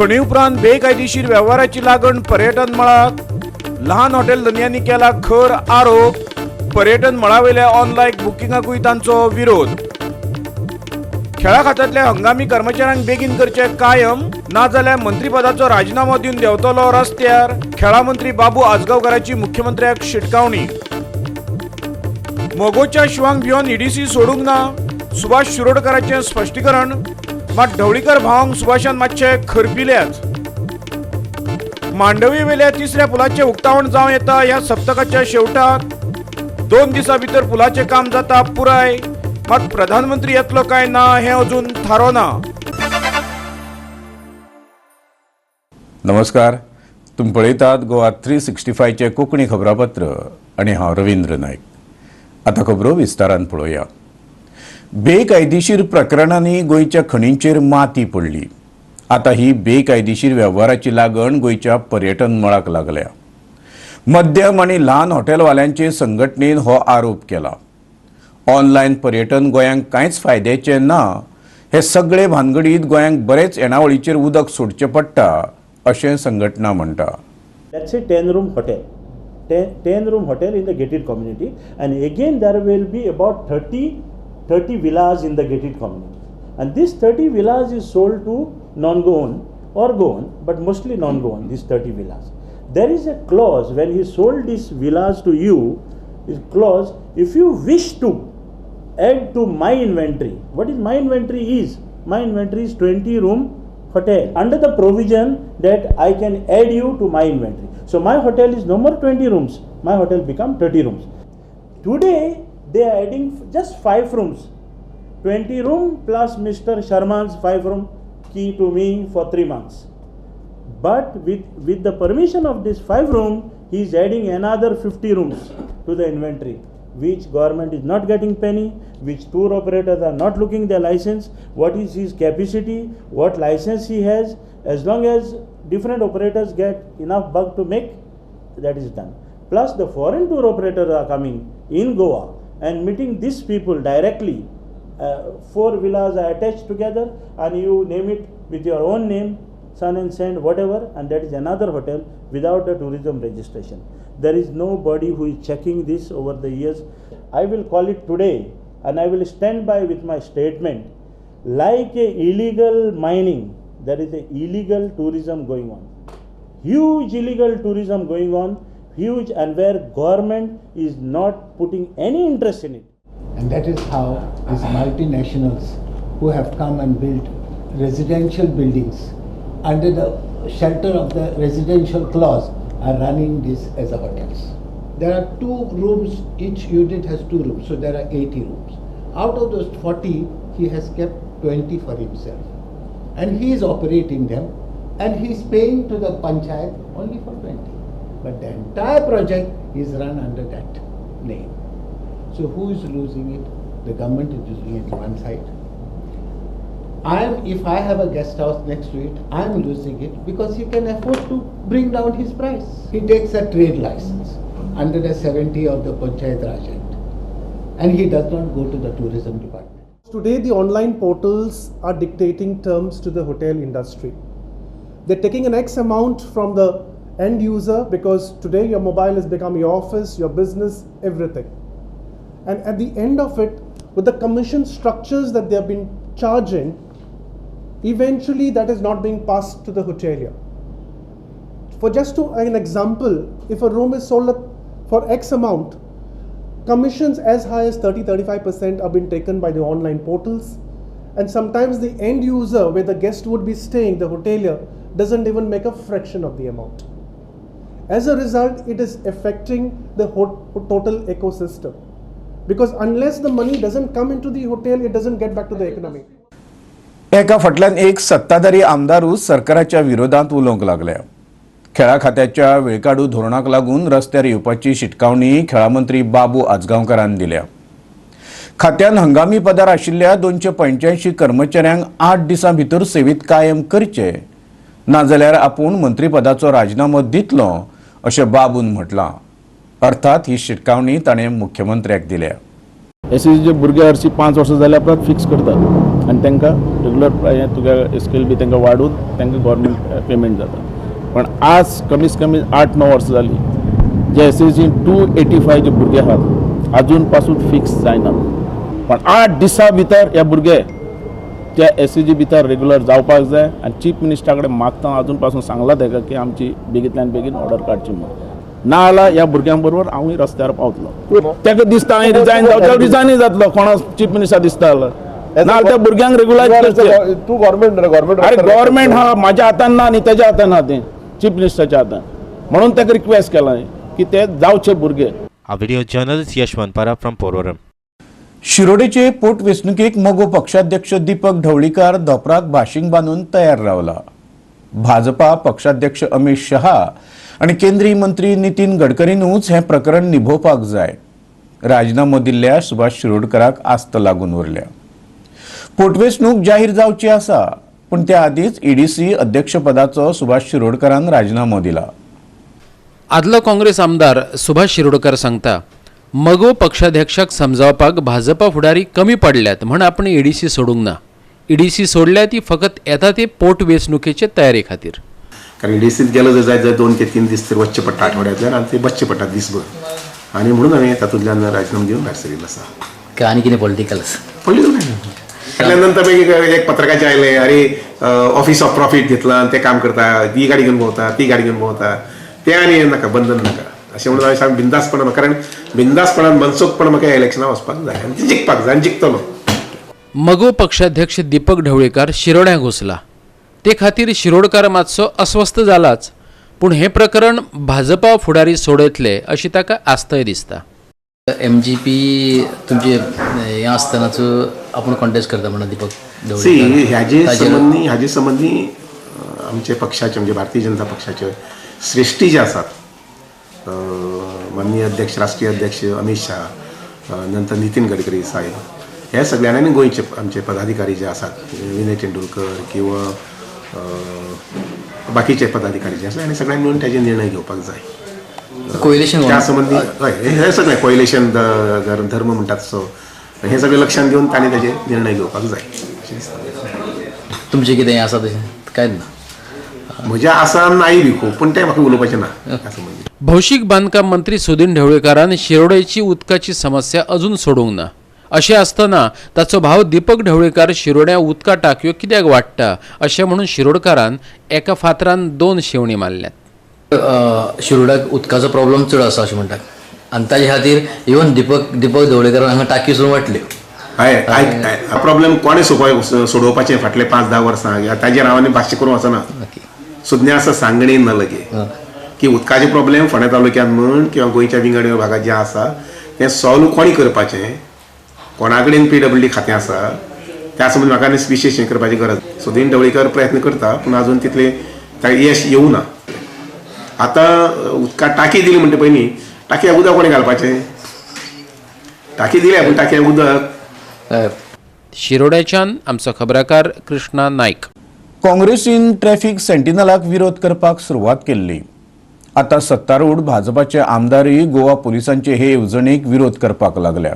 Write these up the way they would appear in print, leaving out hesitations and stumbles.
खणी उपरांत बेकायदेशीर वेव्हाराची लागण पर्यटन मळाक. ल्हान हॉटेल धनयांनी केला खर आरोप. पर्यटन मळावेल्या ऑनलायन बुकिंगाकूय तांचो विरोध. खेळा खात्यांतल्या हंगामी कर्मचाऱ्यांक बेगीन करचे कायम, नाजाल्यार मंत्रीपदाचो राजिनामो दिवन देंवतलो रस्त्यार. खेळा मंत्री बाबू आजगांवकाराची मुख्यमंत्र्याक शिटकावणी. मगोच्या शिवांक भिवन ईडीसी सोडूंक ना, सुभाष शिरोडकाराचें स्पश्टीकरण. मात ढवळीकर भावांक सुभाषान मातशे खरपिल्यात. मांडवी वेल्या तिसऱ्या पुलाचें उक्तावण जावं येता ह्या सप्तकाच्या शेवटाक. 2 दिसां भितर पुलाचें काम जाता पुराय. मात प्रधानमंत्री येतलो काय ना हें अजून थारो ना. नमस्कार, तुमी पळयतात गोवा 365चें कोंकणी खबरापत्र आनी हांव रवींद्र नायक. आतां खबरो विस्तारान पळोवया. बेकायदेशीर प्रकरणांनी गोंयच्या खणींचेर माती पडली. आतां ही बेकायदेशीर वेव्हाराची लागण गोंयच्या पर्यटन मळाक लागल्या. मध्यम आनी ल्हान हॉटेलवाल्यांचे संघटनेन हो आरोप केला. ऑनलायन पर्यटन गोंयांक कांयच फायद्याचें ना. हे सगळे भानगडीत गोंयांक बरेच येणावळीचेर उदक सोडचें पडटा अशें संघटना म्हणटा. Let's say 10 room hotel, 10 room hotel in the gated community, and again there will be about 30 villas in the gated community, and this 30 villas is sold to non-Goan or Goan, but mostly non-Goan. These 30 villas, there is a clause when he sold these villas to you, is clause, if you wish to add to my inventory. What is my inventory is? My inventory is 20 room hotel, under the provision that I can add you to my inventory. So my hotel is no more 20 rooms, my hotel become 30 rooms. Today they are adding just 5 rooms. 20 room plus Mr. Sharma's 5 room key to me for 3 months. But with the permission of this 5 room, he is adding another 50 rooms to the inventory, which government is not getting penny, which tour operators are not looking their license, what is his capacity, what license he has. As long as different operators get enough buck to make, that is done. Plus the foreign tour operators are coming in Goa and meeting these people directly. 4 villas are attached together and you name it with your own name, Sun and Sand, whatever, and that is another hotel without a tourism registration. There is nobody who is checking this over the years. I will call it today and I will stand by with my statement. Like a illegal mining, there is a illegal tourism going on. Huge illegal tourism going on, huge, and where government is not putting any interest in it. And that is how these multinationals who have come and built residential buildings under the shelter of the residential clause are running this as a hotels. There are 2 rooms, each unit has 2 rooms, so there are 80 rooms. Out of those 40, he has kept 20 for himself. And he is operating them and he is paying to the panchayat only for 20. But the entire project is run under that name. So who is losing it? The government is losing it one side. If I have a guest house next to it, I am losing it because he can afford to bring down his price. He takes a trade license under the 70 of the Panchayat Raj Act, and he does not go to the tourism department. Today, the online portals are dictating terms to the hotel industry. They're taking an X amount from the end user because today your mobile has become your office, your business, everything. And at the end of it, with the commission structures that they have been charging, eventually that is not being passed to the hotelier. For just to an example, if a room is sold for X amount, commissions as high as 30-35% have been taken by the online portals, and sometimes the end user, where the guest would be staying, the hotelier, doesn't even make a fraction of the amount. As a result, it is affecting the total ecosystem, because unless the money doesn't come into the hotel, it doesn't get back to the economy. एका फाटल्यान एक सत्ताधारी आमदारूच सरकाराच्या विरोधांत उलोवंक लागल्या. खेळा खात्याच्या वेळकाडू धोरणाक लागून रस्त्यार येवपाची शिटकावणी खेळा मंत्री बाबू आजगांवकारान दिल्या. खात्यान हंगामी पदार आशिल्ल्या 285 कर्मचाऱ्यांक 8 दिसां भितर सेवेंत कायम करचे, नाजाल्यार आपूण मंत्रीपदाचो राजिनामो दितलो अशें बाबून म्हटलां. अर्थात ही शिटकावणी ताणें मुख्यमंत्र्याक दिल्या. एस एस सीचे भुरगे हरशीं 5 वर्सां जाल्यार परत फिक्स करतात. आनी तांकां रेगुलर तुगे स्केल बी तांकां वाडून तांकां गव्हर्मेंट पेमेंट जाता. पण आज कमीत कमी 8-9 वर्सां जाली जे एसएसजी 285 जे भुरगे आहात आजून पासून फिक्स जायना. पण 8 दिसां भितर ह्या भुरगे त्या एसएजी भितर रेगुलर जावपाक जाय आनी चीफ मिनिस्टरा कडेन मागता आजून पासून सांगलां ताका की आमची बेगींतल्यान बेगीन ऑर्डर काडची म्हणून. ना जाल्यार ह्या भुरग्यां बरोबर हांवूय रस्त्यार पावतलो. ताका दिसता हांवें रिजायन जावचें, रिजायनूय जातलो कोणा चीफ मिनिस्टर दिसता जाल्यार. ना जाल्यार त्या भुरग्यांक रेगुलरायज करचें. तूं गव्हर्मेंट गव्हर्मेंट अरे गव्हर्मेंट हा म्हाज्या हातान ना न्ही, तेज्या हातान ना तें, चीफ मिनिस्टराच्या हातान. म्हणून ताका रिक्वेस्ट केलां की ते जावचे भुरगे. A video journalist Yashwant Parab from Porvorim. शिरोडेचे पोटवेंचणुकेक मगो पक्षाध्यक्ष दीपक ढवळीकार धोपराक भाशींग बांदून तयार रावला. भाजपा पक्षाध्यक्ष अमित शहा आनी केंद्रीय मंत्री नितीन गडकरीनूच हें प्रकरण निभोवपाक जाय. राजीनामो दिल्ल्या सुभाष शिरोडकराक आस्त लागून उरल्या. पोटवेंचणूक जाहीर जावची आसा, पूण त्या आदींच ईडीसी अध्यक्षपदाचो सुभाष शिरोडकरान राजीनामो दिला. आदलो काँग्रेस आमदार सुभाष शिरोडकर सांगता, मगो पक्षाध्यक्षाक समजावपाक भाजपा फुडारी कमी पडल्यात म्हण आपण ईडीसी सोडूंक ना. ईडीसी सोडल्या ती फकत येता ते पोटवेंचणुकेचे तयारी खातीर. कारण ईडीसीत गेलो जर जायत जाल्यार 2 ते 3 दीस तरी वचचे पडटा आठवड्यांतल्यान आनी ते बसचे पडटा दीसभर, आनी म्हणून हांवें तातूंतल्यान राजीनामो दिवन भायर सरिल्लो आसा. आनी कितें पॉलिटिकल आसा? पॉलिटिकल नंतर मागीर एक पत्रकाचे आयले, अरे ऑफिस ऑफ प्रॉफीट घेतला ते काम करता, ही गाडी घेवन भोंवता, ती गाडी घेवन भोंवता, ते आनी नाका, बंधन नाका अशें म्हणून हांवें सामकें बिंदासपणान, कारण बिंदासपणान मनसोक्तपणान म्हाका ह्या इलेक्शनाक वचपाक जाय आनी जिखपाक जाय आनी जिखतलो. मगो पक्षाध्यक्ष दीपक ढवळीकार शिरोड्यां घुसला ते खातीर शिरोडकार मातसो अस्वस्थ जालाच, पूण हें प्रकरण भाजपा फुडारी सोडयतले अशी ताका आस्तय दिसता. एम जी पी तुमचे हें आसतनाच आपूण कॉन्टेस्ट करता म्हणून दीपक सी ढवळीकार हाजे संबंदी आमचे पक्षाचे म्हणजे भारतीय जनता पक्षाचे श्रेष्ठी जे आसात, माननीय अध्यक्ष, राष्ट्रीय अध्यक्ष अमित शाह, नंतर नितीन गडकरी साहेब, हे सगळ्यांनी गोंयचे आमचे पदाधिकारी जे आसात, विनय तेंडुलकर किंवा बाकीचे पदाधिकारी जे आसा, आनी सगळ्यांनी मेळून ताजे निर्णय घेवपाक जाय. कोएलिशन त्या संबंदी हय, हे सगळें कोएलिशन धर्म म्हणटात तसो हें सगळें लक्षांत घेवन तांणी ताजे निर्णय घेवपाक जाय अशें दिसता. तुमचें कितें आसा तशें कांयच ना? म्हज्या आसा नाय बी खूब, पूण तें म्हाका उलोवपाचें ना त्या संबंदी. भौशीक बांदकाम मंत्री सुदीन ढवळीकारान शिरोडेची उदकाची समस्या अजून सोडूंक ना. अशें आसतना ताचो भाव दीपक ढवळीकार शिरोड्या उदका टाकयो कित्याक वाडटा अशें म्हणून शिरोडकारान एका फातरान 2 शेवणी मारल्यात. शिरोड्याक उदकाचो प्रॉब्लम चड आसा अशें म्हणटात आनी ताजे खातीर इवन दीपक ढवळीकारान हांगा टाकी सुद्दां वांटल्यो. हय, प्रॉब्लम कोणें सोडोवपाचें फाटले 5-10 वर्सां ताजेर हांव आनी भाश्य करूंक वचना. सुज्ञा आसा सांगणी न लगे की उदकाचे प्रॉब्लेम फोंड्या तालुक्यांत म्हण किंवा गोंयच्या विंगड विंगड भागात जे आसा तें सॉल्व कोणी करपाचें, कोणा कडेन पीडब्ल्यूडी खातें आसा त्या संबंदी म्हाका आनी विशेश हें करपाची गरज. सुदीन ढवळीकर प्रयत्न करता पूण आजून तितलें ताका यश येवना. आतां उदका टाकी दिली म्हणटा पळय न्ही, टाकयेक उदक कोणें घालपाचें? टाकी दिल्या पूण टाकयेक उदक. शिरोड्याच्यान आमचो खबराकार कृष्णा नायक. काँग्रेसीन ट्रॅफिक सेंटिनलाक विरोध करपाक सुरवात केल्ली. आतां सत्तारूढ भाजपाचे आमदारूय गोवा पुलिसांचे हे येवजणेक विरोध करपाक लागल्या.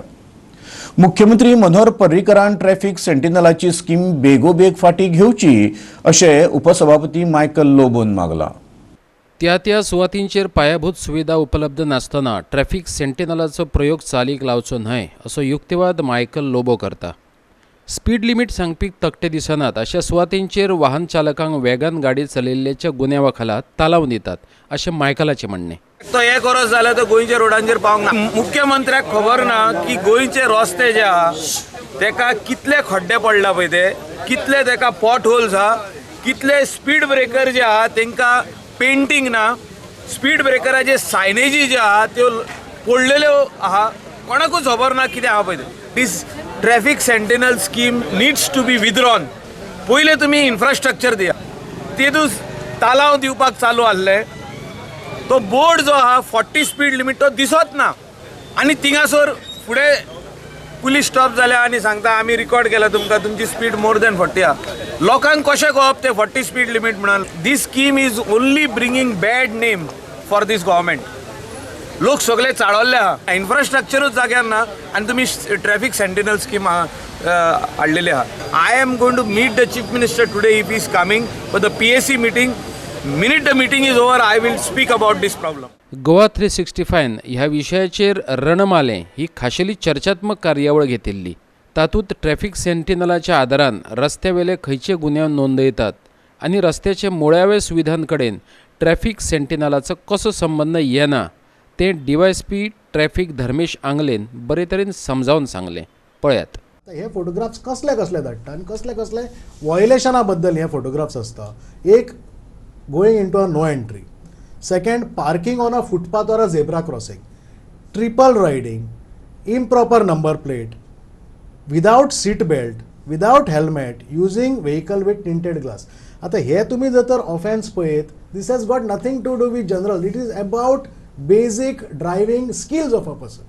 मुख्यमंत्री मनोहर पर्रीकरान ट्रॅफिक सेंटिनलाची स्कीम बेगोबेग फाटी घेवची अशें उपसभापती मायकल लोबोन मागला. त्या त्या सुवातींचेर पायाभूत सुविधा उपलब्ध नासतना ट्रॅफिक सेंटिनलाचो प्रयोग चालीक लावचो न्हय असो युक्तिवाद मायकल लोबो करता. स्पीड लिमीट सांगपी तकटे दिसनात अशा सुवातींचेर वाहन चालकांक वेगान गाडी चलयल्ल्याच्या गुन्यांवा खाला तालाव दितात अशें मायकलाचें म्हणणें. तो एक वरस जाल्यार तो गोंयच्या रोडांचेर पावंक ना. मुख्यमंत्र्याक खबर ना की गोंयचे रस्ते जे आहा तेका कितले खड्डे पडला पळय, ते कितले तेका पॉट होल्स आहा, कितले स्पीड ब्रेकर जे आहा तेंकां पेंटींग ना, स्पीड ब्रेकराचे सायनेजी जे आहा त्यो पडलेल्यो आहा, कोणाकूच खबर ना कितें आहा पळय. This traffic sentinel scheme needs to be withdrawn. पयलें तुमी इन्फ्रास्ट्रक्चर दिया. तेदूस तालाव दिवपाक चालू आहले तो बोर्ड जो आहा 40 स्पीड लिमीट तो दिसत ना आनी थिंगासर फुडें पुलीस स्टॉप जाल्या आनी सांगता आमी रिकॉर्ड केला तुमकां, तुमची स्पीड मोर दॅन 40 आहा. लोकांक कशें कळप ते 40 स्पीड लिमीट म्हणून? This scheme is only bringing bad name for this government. लोक सगळे चाळवल्ले आहा, इन्फ्रास्ट्रक्चरूच जाग्यार ना आनी तुमी ट्रॅफिक सेंटिनल स्कीम हाडलेली आहा. I am going to meet the chief minister today if is coming for the PAC meeting. Minute the meeting is over I will speak about this problem. Goa 365 ह्या विशयाचेर रणमालें ही खाशेली चर्चात्मक कार्यावळ घेतिल्ली. तातूंत traffic सेंटिनलाच्या आदारान रस्त्यावेले खंयचे गुन्यांव नोंदयतात आनी रस्त्याचे मुळावे सुविधां कडेन ट्रॅफिक सेंटिनलाचो कसो संबंद येना तें डीवायएसपी ट्रॅफिक धर्मेश आंगलेन बरे तरेन समजावन सांगलें. पळयात. हे फोटोग्राफ्स कसले कसले धाडटा आनी कसले कसले वॉयलेशना बद्दल हे फोटोग्राफ्स आसता. एक, going into a no entry. Second, parking on a footpath or a zebra crossing, triple riding, improper number plate, without seat belt, without helmet, using vehicle with tinted glass. आतां हे तुमी जर तर ऑफेन्स पळयत, this has got nothing to do with general. It is about basic driving skills of a person.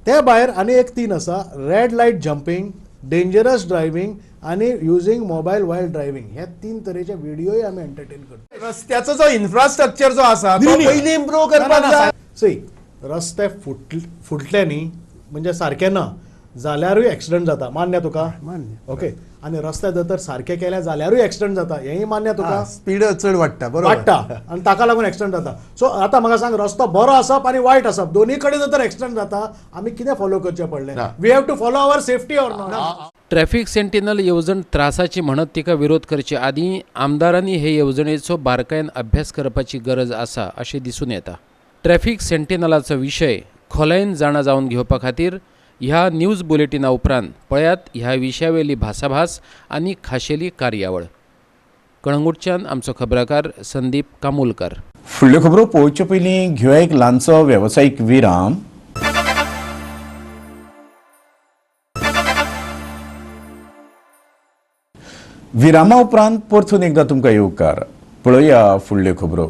ते भायर आनी एक 3 आसा, red light jumping, dangerous driving आनी युजींग मोबायल वायल ड्रायव्हिंग. हे 3 तरेचे व्हिडिओय आमी एंटरटेन करता. रस्त्याचो जो इन्फ्रास्ट्रक्चर जो आसा तो पयलीं इम्प्रूव करपाक जाय. सी, रस्ते फुटले न्ही म्हणजे सारके ना जाल्यारूय एक्सिडंट जाता, मान्य तुका? मान्य. ओके. आनी रस्ते जर तर सारके केले जाल्यारूय एक्सिडंट जाता, हेंय मान्य तुका? स्पीड चड वाडटा, बरोबर वाडटा आनी ताका लागून एक्सिडंट जाता. सो आतां म्हाका सांग, रस्तो बरो आसप आनी वायट आसप दोनूय कडेन जर तर एक्सिडंट जाता, आमी कितें फॉलो करचें पडलें? We have to follow our safety or not? Traffic sentinel येवजण त्रासाची म्हणत तिका विरोध करचे आदीं आमदारांनी हे येवजणेचो बारकायेन अभ्यास करपाची गरज आसा अशें दिसून येता. ट्रॅफिक सेंटिनलाचो विशय खोलायेन जाणा जावन घेवपा खातीर ह्या न्यूज बुलेटिना उपरांत पळयात ह्या विशयावेली भासाभास आनी खाशेली कार्यावळ. कळंगूटच्यान आमचो खबराकार संदीप कामुलकर. फुडल्यो खबरो पळोवचे पयलीं घेवया एक ल्हानसो वेवसायीक विराम. विरामा उपरांत परतून एकदां तुमकां येवकार. पळोवया फुडल्यो खबरो.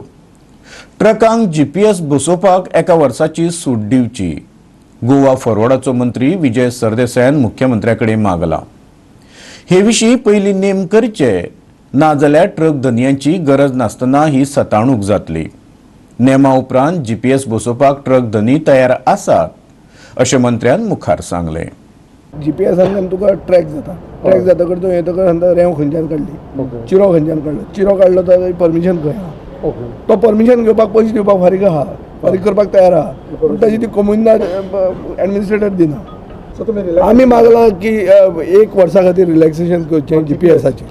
ट्रकांक जीपीएस बसोवपाक एका वर्साची सूट दिवची, गोवा फॉरवर्डाचो मंत्री विजय सरदेसायान मुख्यमंत्र्या कडेन मागला. हे विशीं पयलीं नेम करचे, नाजाल्यार ट्रक धनयांची गरज नासतना ही सताणूक जातली. नेमा उपरांत जीपीएस बसोवपाक ट्रक धनी तयार आसात अशें मंत्र्यान मुखार सांगलें. जीपीएसान तुका ट्रॅक जाता, ट्रॅक जातकर तूं येतकर रेंव खंयच्यान काडली, चिरो खंयच्यान काडलो, चिरो काडलो तर परमिशन खंय आहा, तो परमिशन घेवपाक पयशे दिवपाक फारीक आहा, फारीक करपाक तयार आहा, पूण ताजी ती कोमुनिदाद एडमिनिस्ट्रेटर दिना. आमी मागला की एक वर्सा खातीर रिलॅक्सेशन करचें जीपीएसाचेर.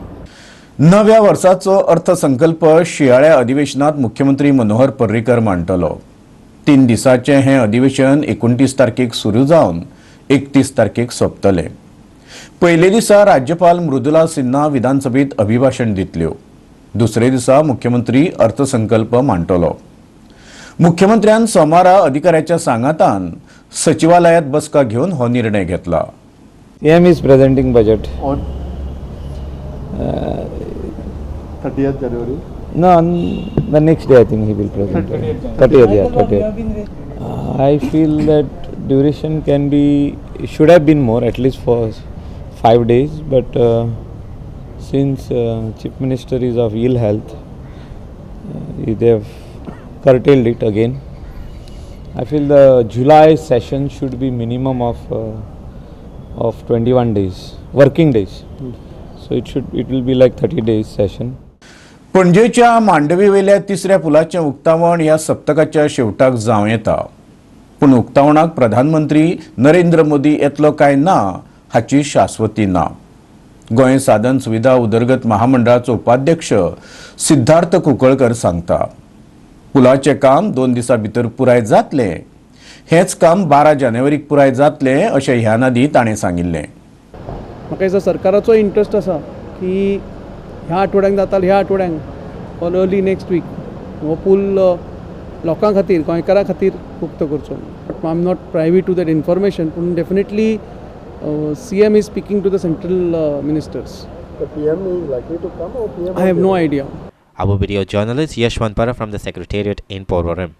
नव्या वर्साचो अर्थसंकल्प शियाळ्या अधिवेशनात मुख्यमंत्री मनोहर पर्रीकर मांडटलो. 3 दिसांचें हें अधिवेशन 29 तारखेक सुरू जावन 31 तारखेक सोंपतलें. पयले दिसा राज्यपाल मृदुला सिन्हा विधानसभेत अभिभाशण दितल्यो. दुसरे दिसा मुख्यमंत्री अर्थसंकल्प मांडटलो. मुख्यमंत्र्यान सोमारा अधिकाऱ्याच्या सांगातान सचिवालयात बसका घेवन हो निर्णय घेतला. CM is presenting budget on 30th January. No, on the next day I think he will present. 30th, yeah, 30th. I feel that duration can be, should have been more, at least for 5 days, but since Chief Minister is of ill health, they have curtailed it again. I feel the July session should be minimum of 21 days, working days. So it will be like 30 days session. पणजेच्या मांडवीवेल्या तिसऱ्या पुलाचें उक्तावण ह्या सप्तकाच्या शेवटाक जावं येता, पूण उक्तावणाक प्रधानमंत्री नरेंद्र मोदी येतलो काय ना हाची शाश्वती ना. गोंय साधन सुविधा उदरगत महामंडळाचो उपाध्यक्ष सिद्धार्थ कुंकळकर सांगता, पुलाचें काम 2 दिसां भितर पुराय जातलें. हेंच काम 12 जानेवारीक पुराय जातलें अशें ह्यान आदीं ताणें सांगिल्लें. म्हाका दिसता सरकाराचो इंट्रस्ट आसा की ह्या आठवड्यांक जाता, ह्या आठवड्यांक ऑर अर्ली नेक्स्ट वीक हो पूल लोकां खातीर, गोंयकारां खातीर उक्तो करचो. But I am not privy to that information, पूण definitely CM is speaking to the central ministers. The PM is likely to come or PM? I have no idea. Our video journalist Yashwant Para from the Secretariat in Porvorim.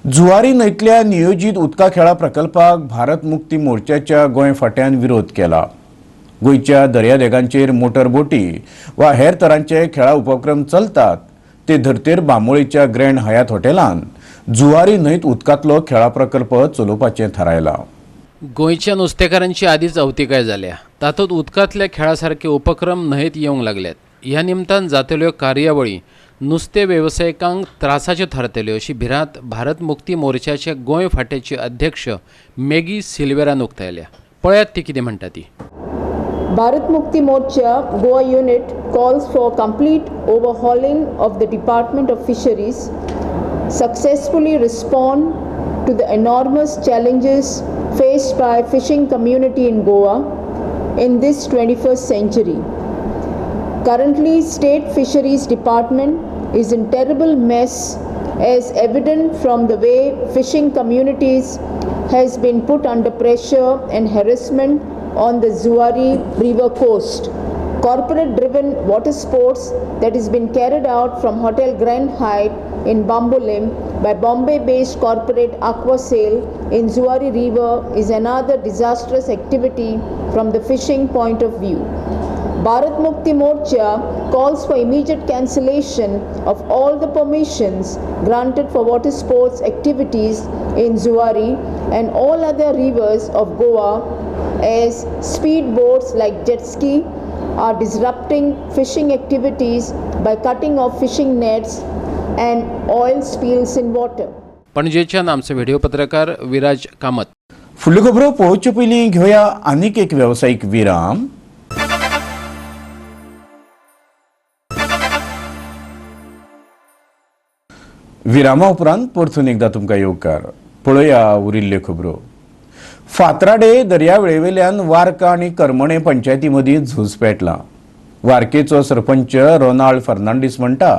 Zuari न्हंयतल्या नियोजित उदका खेळा प्रकल्पाक भारत मुक्ती मोर्चाच्या गोंय फांट्यान विरोध केला. गोंयच्या दर्यादेगांचेर मोटर बोटी वा हेर तरांचे खेळा उपक्रम चलतात ते धर्तेर बांबोळीच्या ग्रँड हयात हॉटेलान जुवारी न्हंयत उदकांतलो खेळा प्रकल्प चलोवपाचें थारायलां. गोंयच्या नुस्तेकारांची आदींच अवतिकाय जाल्या, तातूंत उदकांतल्या खेळा सारके उपक्रम न्हंयेत येवंक लागल्यात. ह्या निमतान जातल्यो कार्यावळी नुस्तें वेवसायिकांक त्रासाच्यो थारतल्यो अशी भिरांत भारत मुक्ती मोर्चाचे गोंय फांट्याचे अध्यक्ष मॅगी सिल्वेरान उक्तायल्या. पळयात ती कितें म्हणटा ती. Bharat Mukti Morcha Goa unit calls for complete overhauling of the Department of Fisheries, successfully respond to the enormous challenges faced by fishing community in Goa in this 21st century. Currently, State Fisheries Department is in terrible mess as evident from the way fishing communities has been put under pressure and harassment on the Zuari River coast. Corporate-driven water sports that has been carried out from Hotel Grand Hyatt in Bambolim by Bombay-based corporate Aquasail in Zuari River is another disastrous activity from the fishing point of view. Bharat Mukti Morcha calls for immediate cancellation of all the permissions granted for water sports activities in Zuari and all other rivers of Goa, as speedboats like jet ski are disrupting fishing activities by cutting off fishing nets and oil spills in water. पणजेच्यान आमचे video पत्रकार विराज कामत. फुडल्यो खबरो पळोवचे पयलीं घेवया आनीक एक वेवसायीक विराम. विरामा उपरांत परतून एकदा तुमकां येवकार. पळोवया उरिल्ल्यो खबरो. फातराडे दर्यावेळेवेल्यान वार्का आनी करमणे पंचायती मदीं झूज पेटलां. वार्केचो सरपंच रोनाल्ड फर्नांडीस म्हणटा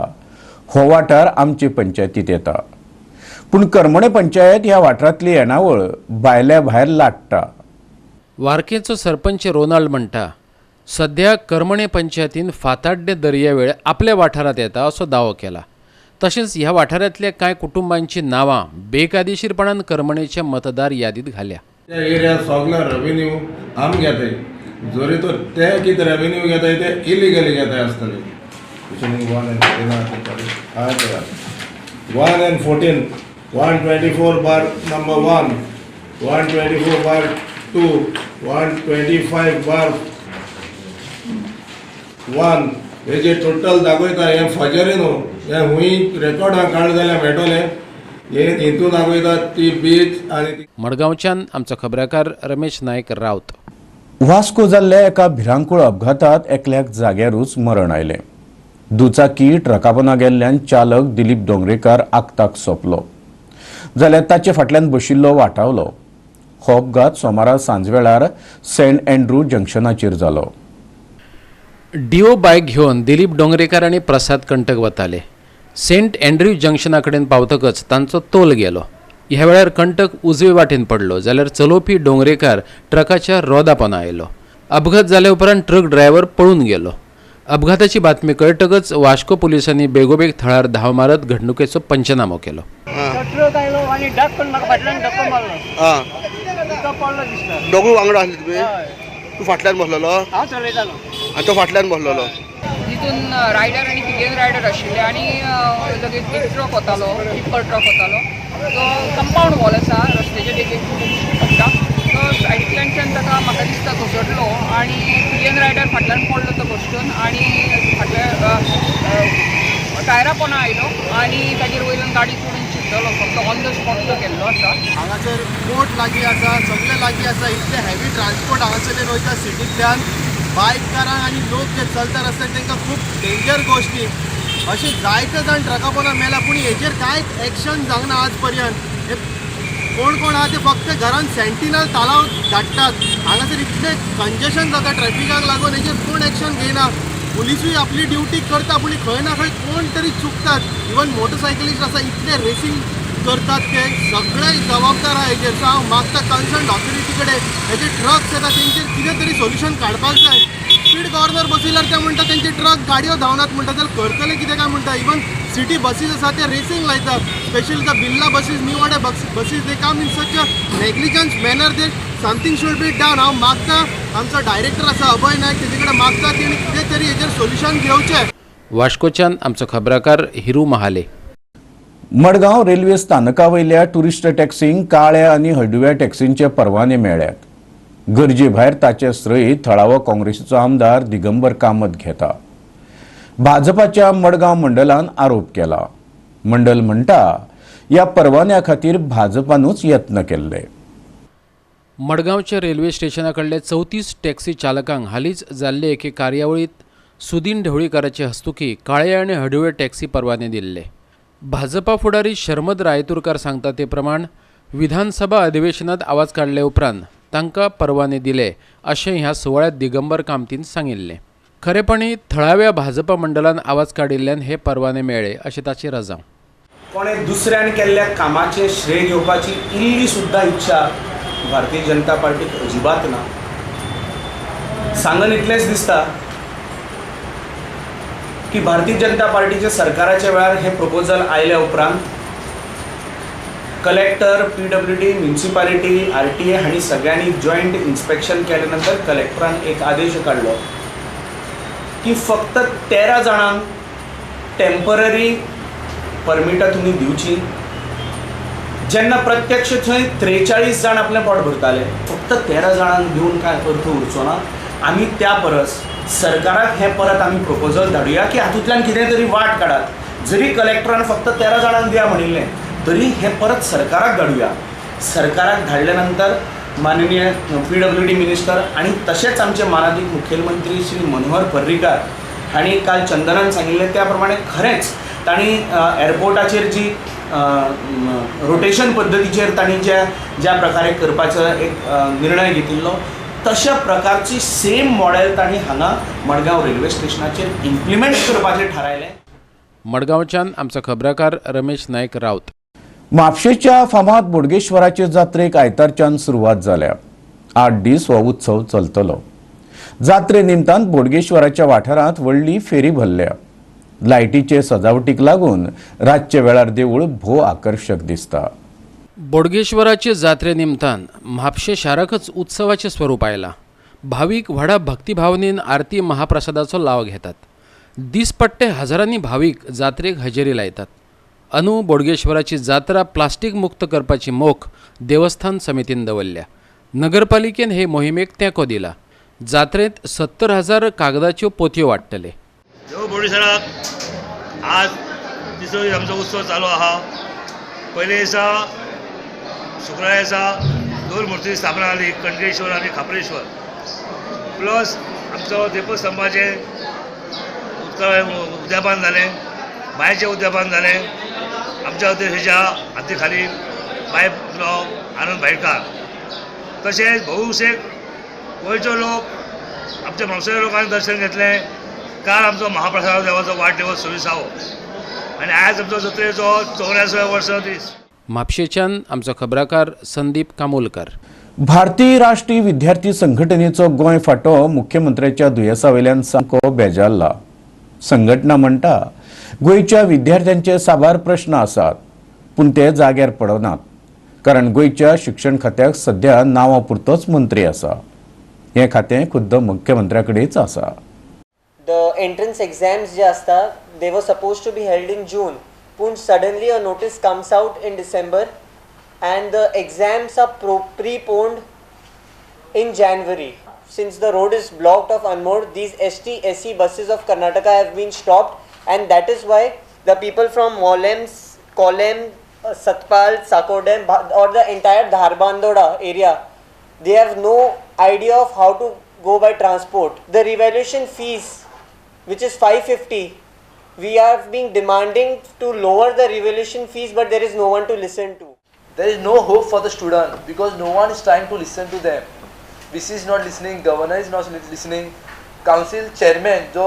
हो वाठार आमचे पंचायतीत येता, पूण करमणे पंचायत ह्या वाठारांतली येणावळ भायल्या भायर लाट्टा. वार्केचो सरपंच रोनाल्ड म्हणटा सध्या करमणे पंचायतीन फाताड्डे दर्यावेळ आपल्या वाठारांत येता असो दावो केला. तशेंच ह्या वाठारांतल्या कांय कुटुंबांची नांवां बेकायदेशीरपणान करमणेच्या मतदार यादीत घाल्या. त्या एरिया सगळो रेवेन्यू आम घेताय, जरी तर ते कितें रेवेन्यू घेताय ते इलिगली घेताय आसतले. 1 and 14, 124 bar 1, 124 bar 2, 125 bar 1 हे जे टोटल दाखयता हे फजरी न्हू, हे हुंय रेकॉर्डां काडलें जाल्यार मेळटलें. हे हितून दाखयता ती बीच. आनी मडगांवच्यान आमचो खबराकार रमेश नायक रावत. वास्को जाल्ल्या एका भिरांकूळ अपघातात एकल्याक जाग्यारूच मरण आयलें. दुचाकी ट्रकापोना गेल्ल्यान चालक दिलीप दोंगरेकार आक्ताक सोंपलो, जाल्यार ताचे फाटल्यान बशिल्लो वाटावलो. हो अपघात सोमारा सांजवेळार सेंट अँड्रू जंक्शनाचेर जालो. डिओ बायक घेवन दिलीप डोंगरेकार आनी प्रसाद कंटक वताले. सेंट अँड्रू जंक्शना कडेन पावतकच तांचो तोल गेलो. ह्या वेळार कंटक उजवे वाटेन पडलो, जाल्यार चलोवपी डोंगरेकार ट्रकाच्या रोदा पोंदा आयलो. अपघात जाल्या उपरांत ट्रक ड्रायव्हर पळून गेलो. अपघाताची बातमी कळटकच वास्को पोलिसांनी बेगोबेग थळार धांव मारत घडणुकेचो पंचनामो केलो. ट्रक आयलो आनी डाक म्हाका फाटल्यान धक्को मारलो. पडलो दिसता. दोगूय वांगडा आसले तुमी? तूं फाटल्यान बसलेलो? हांव चलयतालो आनी तो फाटल्यान बसलेलो. तितून रायडर आनी पिलियन रायडर आशिल्ले आनी लगेच एक ट्रक वतालो, टिप्पर ट्रक वतालो. तो कंपावंड वॉल आसा रस्त्याच्या देगेक दिश्टी पडटा. तो सायडींतल्यानच्यान ताका म्हाका दिसता घसरलो आनी पिलियन रायडर फाटल्यान पडलो तो घसटून आनी फाटल्या टायरा पोंदा आयलो आनी ताजेर वयल्यान गाडी चडून चिड्डलो. फक्त ऑन the spot तो गेल्लो आसा. हांगासर पोर्ट लागीं आसा, सगळें लागीं आसा, इतलें हेवी ट्रान्सपोर्ट हांगासरल्यान वयता सिटींतल्यान. बायककारांक आनी लोक जे चलता रस्त्यार तांकां खूब डेंजर गोश्टी. अशे जायते जाण ट्रका पोंदा मेला, पूण हेजेर कांयच एक्शन जावंक ना आज पर्यंत. हे कोण कोण आहा ते फक्त घरान सेंटिनल तालाव धाडटात. हांगासर इतलें कंजेशन जाता ट्रॅफिकाक लागून, हेजेर कोण एक्शन घेयना. पुलिसूय आपली ड्युटी करता, पूण खंय ना खंय कोण तरी चुकतात. इवन मोटरसायकलिस्ट आसा इतले रेसींग करतात, ते सगळे जबाबदार आहा हेजेर. सो हांव मागता कन्सर्न ऑथॉरिटी कडेन हेजे ट्रक्स येता तेंचेर कितें तरी सोल्युशन काडपाक जाय. स्पीड गव्हर्नर बसयल्यार ते म्हणटा तेंचे ट्रक गाडयो धांवनात म्हणटा, जाल्यार करतले कितें काय म्हणटा. इवन सिटी बसीस आसा ते रेसींग लायतात, specially the Birla buses, new Order buses, they come in such a negligence manner. They something should be done. हांव मागता आमचो डायरेक्टर आसा अभय नायक, तेजे कडेन मागता तेणी कितें तरी हेजेर सोल्युशन घेवचें. वास्कोच्यान आमचो खबराकार हिरू महाले. मडगांव रेल्वे स्थानका वयल्या ट्युरिस्ट टॅक्सींक काळ्या आनी हळडुव्या टॅक्सींचे परवाने मेळ्ळ्यात. गरजे भायर ताचे श्रेय थळावो काँग्रेसीचो आमदार दिगंबर कामत घेता. भाजपाच्या मडगांव मंडलान आरोप केला. मंडल म्हणटा ह्या परवान्या खातीर भाजपानूच यत्न केल्ले. मडगांवच्या रेल्वे स्टेशना कडले 34 टॅक्सी चालकांक हालींच जाल्ले एके कार्यावळींत सुदीन ढवळीकाराचे हस्तुकी काळे आनी हळडुवे टॅक्सी परवाने दिल्ले. भाजपा फुडारी शर्मद रायतुरकार सांगता ते प्रमाण विधानसभा अधिवेशनात आवाज काडले उपरांत तांकां परवाने दिले अशें ह्या सुवाळ्यात दिगंबर कामतीन सांगिल्लें. खरेपणी थळाव्या भाजपा मंडळान आवाज काडिल्ल्यान हे परवाने मेळ्ळे अशें ताची रजांव. कोणे दुसऱ्यान केल्ल्या कामाचें श्रेय घेवपाची इल्ली सुद्दां इच्छा भारतीय जनता पार्टीक अजिबात ना. सांगन इतलेंच दिसता की भारतीय जनता पार्टीच्या सरकाराच्या वेळार हें प्रपोजल आयल्या उपरांत कलेक्टर, PWD, म्युनिसिपालिटी, RTA हांणी सगळ्यांनी जॉयंट इन्स्पेक्शन केल्या नंतर कलेक्टरान एक आदेश काडलो की फक्त 13 जाणांक टेम्पररी परमिटां तुमी दिवची. जेन्ना प्रत्यक्ष थंय 43 जाण आपलें पोट भरताले, फक्त 13 जाणांक दिवन कांय अर्थ उरचो ना. आमी त्या परस सरकाराक हें परत आमी प्रपोजल धाडुया की हातूंतल्यान कितें तरी वाट काडात. जरी कलेक्टरान फक्त 13 जाणांक दिया म्हणिल्लें तरी हें परत सरकाराक धाडुया. सरकाराक धाडल्या नंतर माननीय PWD minister आनी तशेंच आमचे मानादीक मुखेलमंत्री श्री मनोहर पर्रीकार हांणी काल चंदनान सांगिल्लें त्या प्रमाणे खरेंच तांणी एअरपोर्टाचेर जी रोटेशन पद्दतीचेर तांणी ज्या ज्या प्रकारे करपाचो एक निर्णय घेतिल्लो तशा प्रकारची सेम मॉडेल तांणी हांगा मडगांव रेल्वे स्टेशनाचेर इम्प्लिमेंट करपाचें थारायलें. मडगांवच्यान आमचो खबराकार रमेश नायक राऊत. म्हापशेच्या फामाद बोडगेश्वराचे जात्रेक आयतारच्यान सुरवात जाल्या. 8 दीस हो उत्सव चलतलो. जात्रे निमतान बोडगेश्वराच्या वाठारांत व्हडली फेरी भरल्या. लायटीचे सजावटीक लागून रातच्या वेळार देवूळ भोव आकर्शक दिसता. बोडगेश्वराचे जात्रे निमतान म्हापशे शाराकच उत्सवाचें स्वरूप आयलां. भावीक व्हडा भक्तिभावनेन आरती महाप्रसादाचो लाव घेतात. दिसपट्टे हजारांनी भावीक जात्रेक हजेरी लायतात. अनु बोडगेश्वराची जात्रा प्लास्टीक मुक्त करपाची मोख देवस्थान समितीन दवरल्या. नगरपालिकेन हे मोहिमेक तेंको दिला. जात्रेंत 70,000 कागदाच्यो पोतयो वांट्टले. देव बोडगेश्वराक आज तिसरो दीस आमचो उत्सव चालू आहा. पयले दिसा शुक्रार दिसा 2 मूर्ती स्थापना जाली, कणकेश्वर आनी खापरेश्वर. प्लस आमचो दीपस्तंभाचें उद्यापन जालें, बांयचें उद्यापन जालें. आमच्या अध्यक्षाच्या हाती खाली बाय आनंद भाईकार, तशेंच बहुशेक गोंयचो लोक आमच्या म्हापशेच्या लोकांनी दर्शन घेतलें. काल आमचो महाप्रसाद देवाचो वाडदिवस 26वो आनी आयज आमचो जत्रेचो 84व्या वर्स दीस. म्हापशेच्यान आमचो खबराकार संदीप कामोलकर. भारतीय राष्ट्रीय विद्यार्थी संघटनेचो गोंय फांटो मुख्यमंत्र्याच्या दुयेंसा वयल्यान सामको बेजारला. संघटना म्हणटा गोंयच्या विद्यार्थ्यांचे साबार प्रश्न आसात पूण ते जाग्यार पडनात, कारण गोंयच्या शिक्षण खात्याक सध्या नांवा पुरतोच मंत्री आसा. हें खातें खुद्द मुख्यमंत्र्या कडेच आसा. The entrance exams जे आसता they were supposed to be held in June, पूण suddenly a notice comes out in December and the exams are preponed in January. Since the road is blocked of Anmod, these ST, SC buses of Karnataka have been stopped, and that is why the people from Molem, Kolem, Satpal, Sakordem or the entire Dharbandoda area, they have no idea of how to go by transport. The revaluation fees, which is 550, we have been demanding to lower the revaluation fees, but there is no one to listen to. There is no hope for the student because no one is trying to listen to them. VC is not listening, governor is not listening, council chairman जो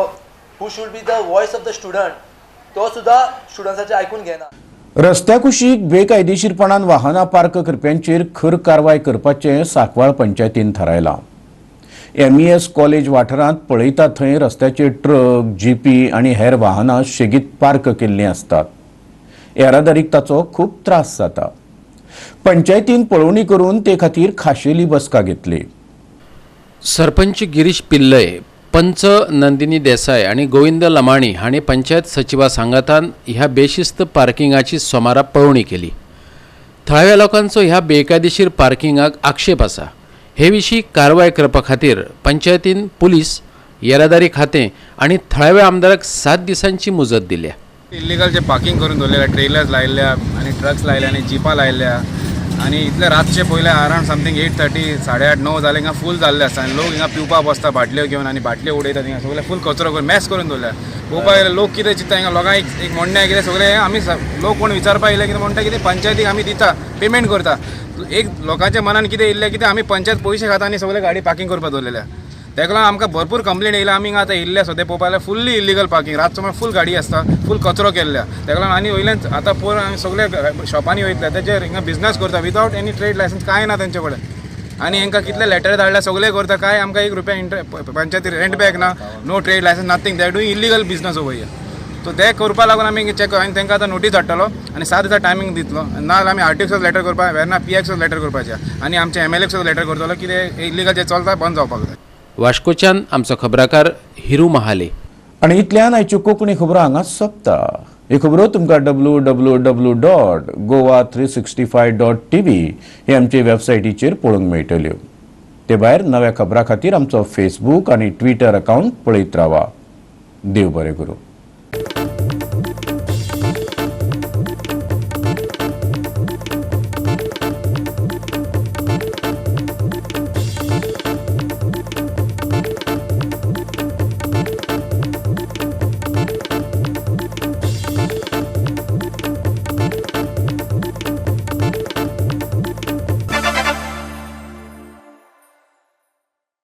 who should be the voice of the student, तो सुद्धा स्टुडंट्साचे आयकून घेना. रस्त्या कुशीक बेकायदेशीरपणान वाहनां park करप्यांचेर खर कारवाय करपाचें सांकवाळ पंचायतीन थारायलां. MES college वाठारांत पळयता थंय रस्त्याचेर ट्रक, जीपी आनी हेर वाहनां शेगीत पार्क केल्लीं आसतात. येरादारीक ताचो खूब त्रास जाता. पंचायतीन पळोवणी करून ते खातीर खाशेली बसका घेतली. सरपंच गिरीश पिल्लय, पंच नंदिनी देसाय आनी गोविंद लमाणी हांणी पंचायत सचिवा सांगातान ह्या बेशिस्त पार्किंगाची सोमारा पळोवणी केली. थळाव्या लोकांचो ह्या बेकायदेशीर पार्किंगाक आक्षेप आसा. हे विशीं कारवाय करपा खातीर पंचायतीन पुलीस, येरादारी खातें आनी थळाव्या आमदाराक 7 दिसांची मुजत दिल्या. इल्लिगल जे पार्किंग करून दवरलेले, ट्रेलर्स लायिल्ल्या आनी ट्रक्स लायल्या आनी जिपां लायिल्ल्या आनी इतले रातचे पयले अरावंड समथींग 8:30 8:30 9 जाले हिंगा फूल जाल्ले आसता आनी लोक हिंगा पिवपाक बसता बाटल्यो घेवन आनी बाटल्यो उडयतात. हिंगा सगळे फूल कचरो करून मॅस करून दवरल्या. पळोवपाक गेल्यार लोक कितें चिंत्ता, हिंगा लोकांक एक म्हणणें कितें सगळे आमी लोक कोण विचारपाक येयले कितें म्हणटा कितें पंचायतीक आमी दिता पेमेंट करता. एक लोकांच्या मनान कितें येयल्लें कितें आमी पंचायत पयशे खाता आनी सगळे गाडी पार्किंग करपाक दवरलेल्या. तेका लागून आमकां भरपूर कंप्लेन येयल्या. आमी हिंगा आतां येयल्ले सद्या पळोवपाक जाल्यार फुल्ली इल्लिगल पार्किंग, रातचो म्हळ्यार फूल गाडी आसता, फूल कचरो केल्ल्या. तेका लागून आनी वयल्यान आतां पोर आमी सगळे शॉपांनी वयतले तेजेर हिंगा बिजनस करता विदावट एनी ट्रेड लायसन्स, कांय ना तेंचे कडेन. आनी हेंकां कितले लेटर धाडल्या सगळे करता, कांय आमकां 1 रुपया पंचायती रेंट बॅक ना, no trade licence, nothing. They doing illegal business over here. So ते करपा लागून आमी चॅक आनी तांकां आतां नोटीस धाडटलो आनी 7 दिसा टायमींग दितलो. ना जाल्यार आमी आरटीओ लेटर करपाक, वेर्ना पीएक्स लेटर करपाचें आनी आमचे एमएलए लेटर करतलो कितें इल्लिगल जें चलता बंद जावपाक जाय. वास्कोच्यान आमचो खबराकार हिरू महाले. आनी इतल्यान आयच्यो कोंकणी खबरो हांगा सोंपता. ही खबरो तुमकां www.goa365.tv हे आमचे वेबसायटीचेर पळोवंक मेळटल्यो. ते भायर नव्या खबरां खातीर आमचो फेसबूक आनी ट्विटर अकावंट पळयत रावा. देव बरें करूं.